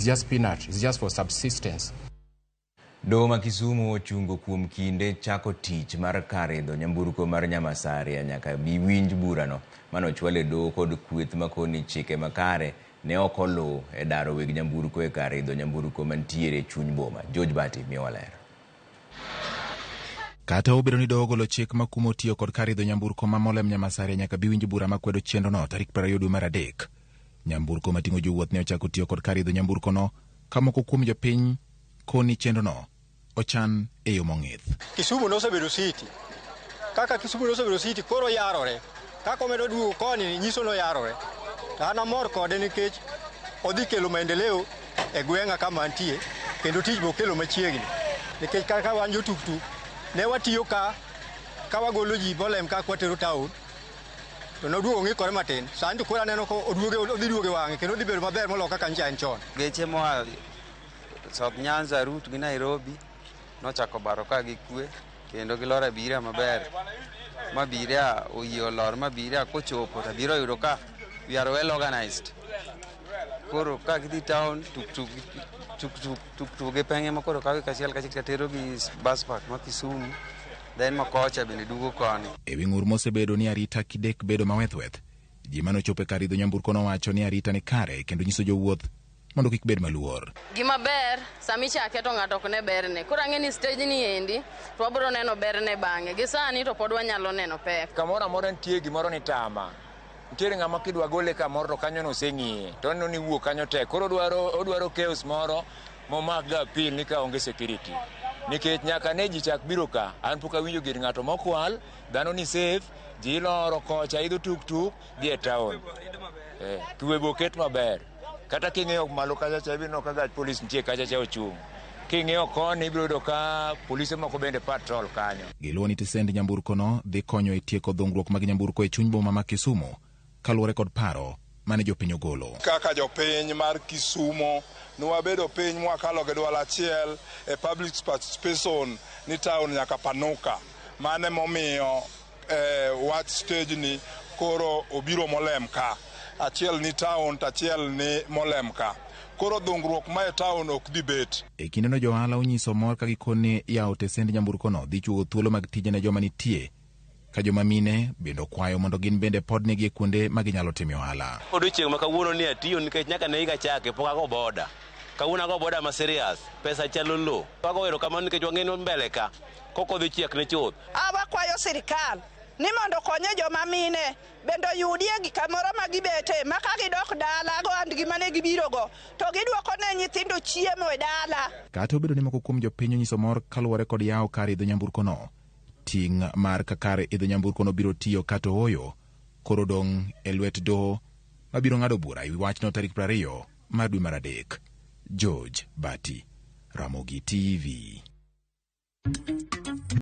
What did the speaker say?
It's just peanut. It's just for subsistence. Doho ma Kisumu ochungo kuom kinde chako tich mar kar idho nyamburko mar Nyamasaria nyaka bi winj burano mane ochwal e doho kod kweth makoni chike makare ne ok oluw e daro weg nyamburko e kar idho nyamburko mantiere e chuny boma. George Bati miyowa ler. Kata obedo ni doho ogolo chik makumo tiyo kod kar idho nyamburko ma Molem Nyamasaria nyaka bi winj bura makwedo chenrono tarik 20 dwe mar adek. Nyamburko mating'o jowuoth ne ochako tiyo kod kar idho nyamburkono ka moko kuom jopiny koni chenrono ochan e yo mong'ith. Kisumu nosebedo city. Kaka Kisumu nosebedo city koro yarore. Kaka omedo duogo koni nyiso noyarore. To an amor kode nikech odhi kelo maendeleo e gweng'a kama antie kendo tich be okelo machiegni. Nikech kaka wan jo tuktuk ne watiyo ka ka wagolo ji Molem ka kwatero town to noduogo ng'ikore matin. Sani to koro aneno ka oduoge odhi duogo e wang'e kendo odhi bedo maber moloyo kaka nyocha en chon. Geche moa South Nyanza route gi Nairobi nochako baro ka gi kwe kendo giloro abiria maber ma abiria oyie olor ma abiria kochopo to abiria oyudo ka we are well organized. Koro ka gidhi town tuktuk tuktuk tuktuk gi penge ma koro kawi kachiel kachiel katero gi bus park ma Kisumu then ma kocha bende duogo koni. E wi ng'ur mosebedo ni arita kidek bedo mawethweth, ji mane ochopo e kar idho nyamburko nowacho ni arita ni kare kendo nyiso jowuoth mondo kik bed maluor. Gima ber sama ichake to ng'ato ok ne berne. Koro ang'e ni stage ni endi to wabiro neno berne bang'e. Gi sani to pod wanyalo neno pek. Kamoro amora nitie gimoro ni tama. Nitiere ng'ama kidwa gole kamoro to kanyo noseng'iye to oneno ni wuok kanyo tek. Koro odwaro odwaro chaos moro momak ga appeal ni ka onge security. Nikech nyaka ne ji chak biro ka, an pok awinjo gir ng'ato mokwal, dhano ni safe, ji iloro kocha idho tuktuk dhi e town. Eh, kwe be oket maber. Kata king'iyo malo kacha cha ibiro neno ka gach polis nitie kacha cha ochung'. King'iyo koni ibiro yudo ka polise moko bende patrol kanyo. Giluwo ni tesend nyamburkono dhi konyo e tieko dhungruok mag nyamburko e chuny boma ma Kisumu kaluwore kod paro mane jopiny ogolo. Kaka jopiny mar Kisumo nwabedo piny mwakalo gi dwal achiel e public participation ni town nyaka panuka. Mano emomiyo wach stage ni koro obiro Molem ka. Achiel ni town to achiel ni Molem ka. Koro dhungruok ma e town ok dhi bet. E kindeno jo ohala onyiso mor ka gikoni yawo tesend nyamburkono dhi chuogo thuolo mag tije ne joma nitie ka joma mine bende okwayo mondo gin bende podnegi e kuonde ma ginyalo time ohala. Odiochieng' ma kawuono ni atiyo nikech nyaka ne higa chake pok ago boda. Kawuono ago boda ma serious, pesa chalo lo. Wago erokamano nikech wang'e ni mbele ka kok odhi chiek ne chuth. A wakwayo sirikal ni mondo okonye joma mine bende oyudie kamoro ma gibete ma ka gidok dala gohandgi mane gibirogo to giduoko ne nyithindo chiemo e dala. Kata obedo ni moko kuom jopiny onyiso mor kaluwore kod yawo kar idho nyamburkono, ting' mar ka kar idho nyamburkono biro tiyo kata ooyo koro dong' e lwet doho mabiro ng'ado bura e wi wachno tarik 20 mar dwe mar adek. George Bati, Ramogi TV.